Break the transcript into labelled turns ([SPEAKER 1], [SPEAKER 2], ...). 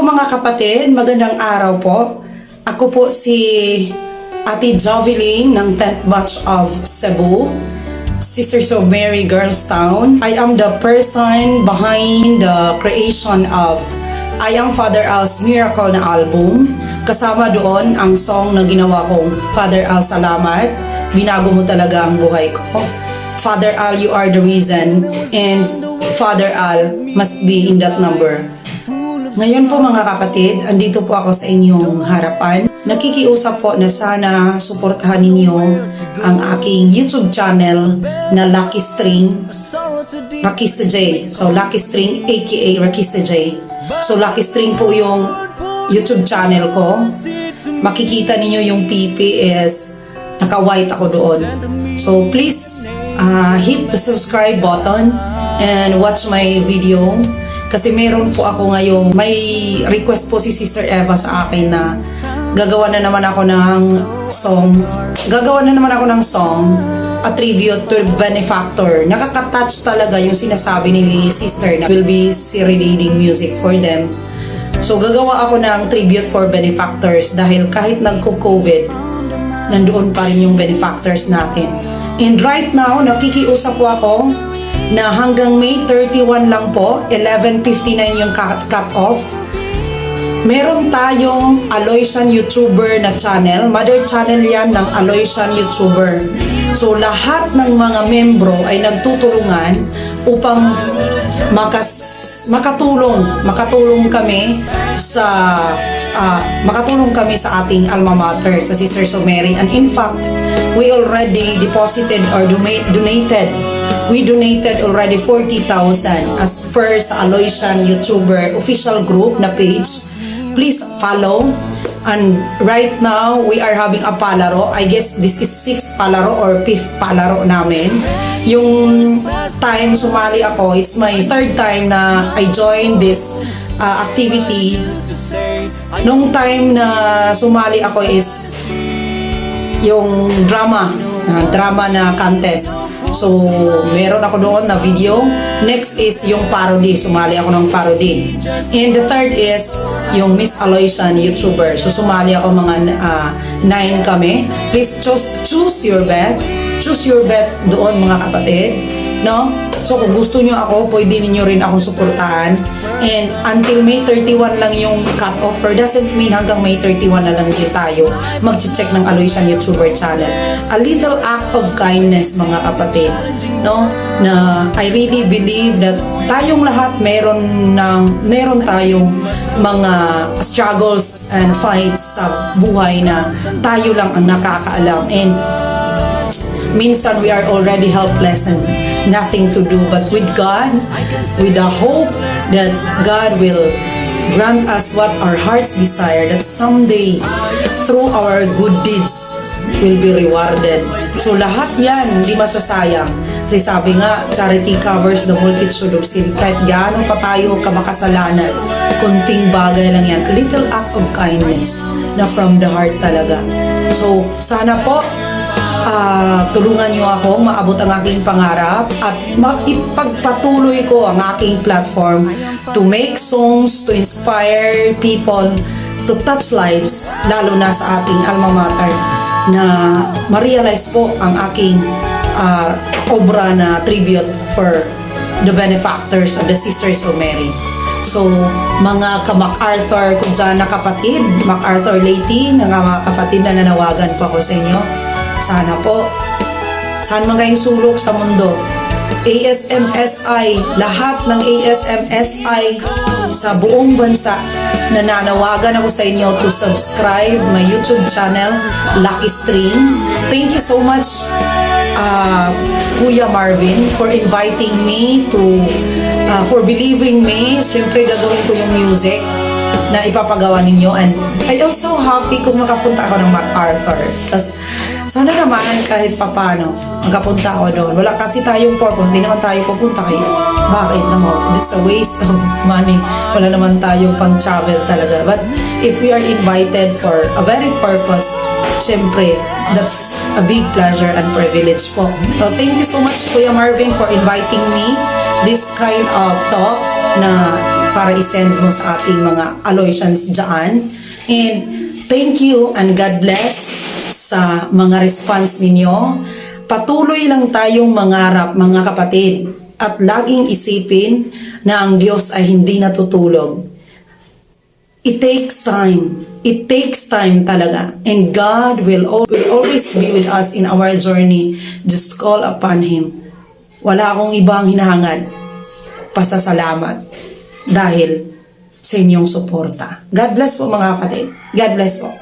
[SPEAKER 1] po mga kapatid, magandang araw po. Ako po si Ate Jovelyn ng 10th Batch of Cebu, Sisters of Mary Girls Town. I am the person behind the creation of I Am Father Al's Miracle na album. Kasama doon ang song na ginawa kong Father Al, Salamat. Binago mo talaga ang buhay ko. Father Al, you are the reason, and Father Al must be in that number. Ngayon po mga kapatid, andito po ako sa inyong harapan. Nakikiusap po na sana suportahan ninyo ang aking YouTube channel na Lucky String, Rakista J. So Lucky String aka Rakista J. So Lucky String po yung YouTube channel ko. Makikita ninyo yung PP is naka-white ako doon. So please hit the subscribe button and watch my video. Kasi meron po ako ngayong, may request po si Sister Eva sa akin na gagawa na naman ako ng song. A tribute to benefactor. Nakaka-touch talaga yung sinasabi ni Sister na will be serenading music for them. So gagawa ako ng tribute for benefactors dahil kahit nagko-COVID, nandoon pa rin yung benefactors natin. And right now, nakikiusap po ako na hanggang May 31 lang po, 11:59 yung cut-off. Meron tayong Aloysian YouTuber na channel. Mother channel yan ng Aloysian YouTuber. So lahat ng mga membro ay nagtutulungan upang makatulong kami sa ating alma mater, sa Sisters of Mary. And in fact, we already deposited or donated. We donated already 40,000 as per sa Aloysian YouTuber official group na page. Please follow. And right now, we are having a palaro. I guess this is 6th palaro or 5th palaro namin. Yung time sumali ako, it's my 3rd time na I joined this activity. Nung time na sumali ako is yung drama na contest. So, meron ako doon na video. Next is yung parody. Sumali ako ng parody. And the third is yung Miss Aloysian YouTuber. So, sumali ako mga 9 kami. Please choose your bet. Choose your bet doon mga kapatid. No? So, kung gusto nyo ako, pwede ninyo rin akong suportahan. And until May 31 lang yung cut-off, or doesn't mean hanggang May 31 na lang din tayo mag-check ng Aloysian YouTuber channel. A little act of kindness mga kapatid, no? Na I really believe that tayong lahat meron tayong mga struggles and fights sa buhay na tayo lang ang nakakaalam. And minsan we are already helpless and nothing to do, but with God, with the hope that God will grant us what our hearts desire, that someday through our good deeds will be rewarded. So lahat yan hindi masasayang. Kasi sabi nga, charity covers the multitude of sin. Kahit gaano pa tayo kamakasalanan, kunting bagay lang yan, a little act of kindness na from the heart talaga. So sana po tulungan nyo ako maabot ang aking pangarap at ipagpatuloy ko ang aking platform to make songs, to inspire people, to touch lives, lalo na sa ating alma mater, na ma-realize po ang aking obra na tribute for the benefactors of the Sisters of Mary. So, mga ka-MacArthur ko dyan na kapatid, MacArthur Leyte, na mga kapatid na nanawagan po ako sa inyo. Sana po, saan man kayong sulok sa mundo, ASMSI, lahat ng ASMSI sa buong bansa, nananawagan ako sa inyo to subscribe my YouTube channel, Lucky String. Thank you so much, Kuya Marvin, for inviting me for believing me. Siyempre, gagawin ko yung music na ipapagawa ninyo, and I am so happy kung makapunta ako ng MacArthur. Tapos, sana naman kahit papano makapunta ako doon. Wala kasi tayong purpose, di naman tayo pupunta kayo. Bakit naman? It's a waste of money. Wala naman tayong pang travel talaga. But if we are invited for a very purpose, syempre, that's a big pleasure and privilege po. So, thank you so much, Kuya Marvin, for inviting me this kind of talk na para isend mo sa ating mga Aloysians dyan. And thank you and God bless sa mga response ninyo. Patuloy lang tayong mangarap, mga kapatid, at laging isipin na ang Diyos ay hindi natutulog. It takes time. It takes time talaga. And God will always be with us in our journey. Just call upon Him. Wala akong ibang hinahangad. Pasasalamat. Dahil sa inyong suporta. God bless po mga kapatid. God bless po.